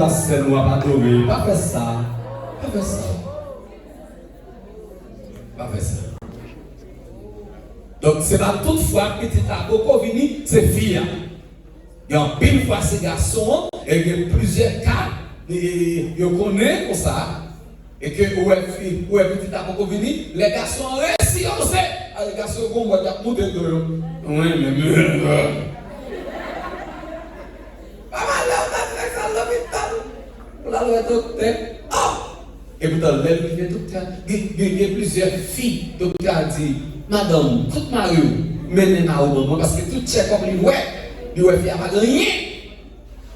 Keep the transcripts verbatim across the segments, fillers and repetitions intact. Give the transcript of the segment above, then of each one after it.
Pastè nou ap adore. Pa fè sa. Pa fè sa. Pa fè sa. Donk, se pa tout fwa pitit la poko vini, se fi a. Gen anpil fwa se gason an, e gen plizyè ka, e, yo konnen konsa, e ke ou wè fi, ou wè pitit la poko vini, lè gason an resi, yo se, ale gason yo gon mòd y ap moute do yo. Wi, men, men, men. Pa malè, ou ta fè sa lopital. Pou l al wè doktè. Oh! Epoutan, lè l rive doktè a, gen, gen, gen plizyè fi, doktè a di, madanm, kout mari w, mennen mari w ban mwen, paske tout tchèkòp li wè, li wè fi a pa gen anyen.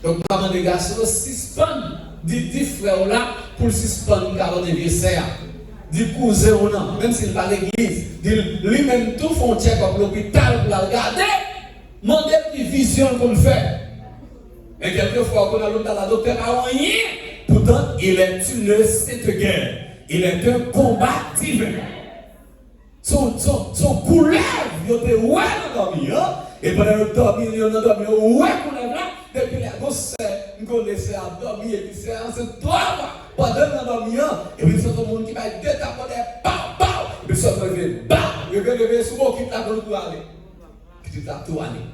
Donk, m ap mande gason yo sispann di, di frè w la pou l sispann gade vye sè a. Di kouzen w nan, menm si l pa legliz, di l, li menm tou fè yon tchèkòp lopital pou l al gade. Mande l ki vizyon l konn fè. Men kèlkefwa, ou konn al lopital la, doktè pa wè anyen. Poutan, il est une sainte guerre. Il est un combat divin. Se yon, se yon, se yon koulèv yo te wè nan dòmi an. E pandan yo dòmi, yo nan dòmi, yo wè koulèv la. Depi lè, gon sè, m konnen sè a dòmi, epi sè a ansent twa mwa. Pandan l nan dòmi an, epi l santi yon moun ki bay de tap bò dèyè, paw, paw. Epi l sòt leve, baw, leve, leve sou bokit la, pou l kouri ale. Pitit la tou ale.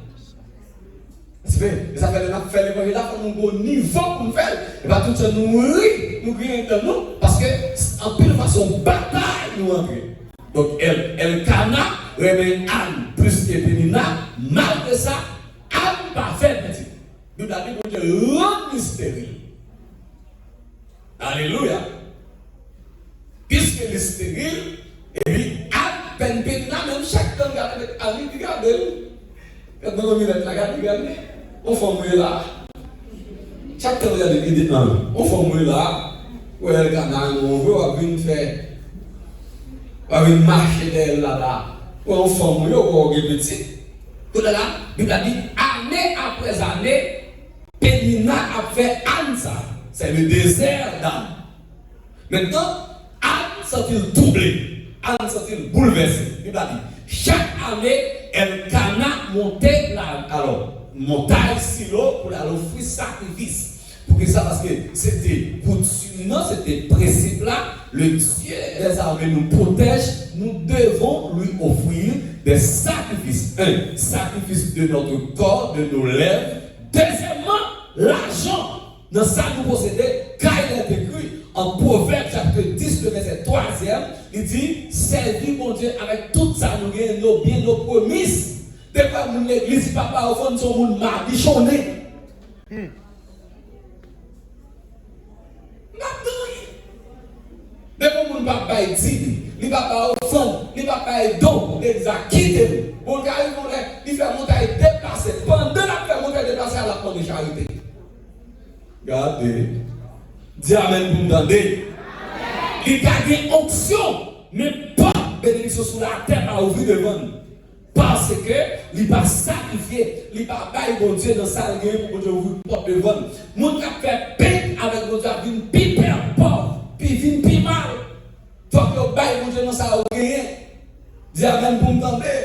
Paske, e sa fè lè n ap fè levanjil la, fò nou gon nivo pou n fè l. E pa tout jan nou ri, nou griyen dan nou, paske anpil fwa se yon batay nou antre. Donk, El, Elkana renmen Ann plis ke Penina, malgre sa, Ann pa fè pitit. Bib la di Bondye rann li esteril. Alelouya! Piske li esteril, epi Ann, Pen, Penina, menm chak tan l gade Ann, li di gade l. Gade nan milèt la, gade, gade. On fanm mwen la. Chak tan l gade, li di Ann, on fanm mwen la. Wè Elkana, yon vre, w ap vin fè, w ap vin mache dèyè l la, la. Wè on fanm mwen, yo, wè w gen pitit. Kounye a la, Bib la di, ane apre ane, Penina ap fè Ann sa. C'est le désert d'Anne. Mentnan, Ann santi l twouble. Ann santi l boulvèse. Bib la di, chak ane, Elkana monte la, alò, montay Silo pou l al ofri sakrifis. Poukisa? Paske se te koutim nan, se te prensip la. Le Dieu des armées nous protège, nous devons lui offrir des sacrifices. Un, sacrifice de notre corps, de nos lèvres. Deuxièmement, lajan. Nan sa nou posede, Kay la te ekri, an Pwovèb chapit dis, le vèsè twazyèm, li di, sèvi Bondye avèk tout sa nou genyen, nos biens, nos premices. Defwa moun legliz pa ba ofrann, se yon moun madichonnen. M p ap di anyen. Depi yon moun p ap bay dim, li p ap bay ofrann, li p ap bay don, legliz la kite l. Bon, l ka rive yon lè, li fè montay deplase. Pandan l ap fè montay deplase a, l ap mande charite. Gade. Di amèn pou m tande. Li ka gen onksyon, men pòt benediksyon sou latè pa ouvri devan l. Paske li pa sakrifye, li pa bay Bondye nan sa l genyen pou Bondye ouvri pòt devan l. Moun k ap fè pent avèk Bondye ap vin pi pè, pòv, pi vin pi mal. Fòk yo bay Bondye nan sa yo genyen. Di amèn pou m tande.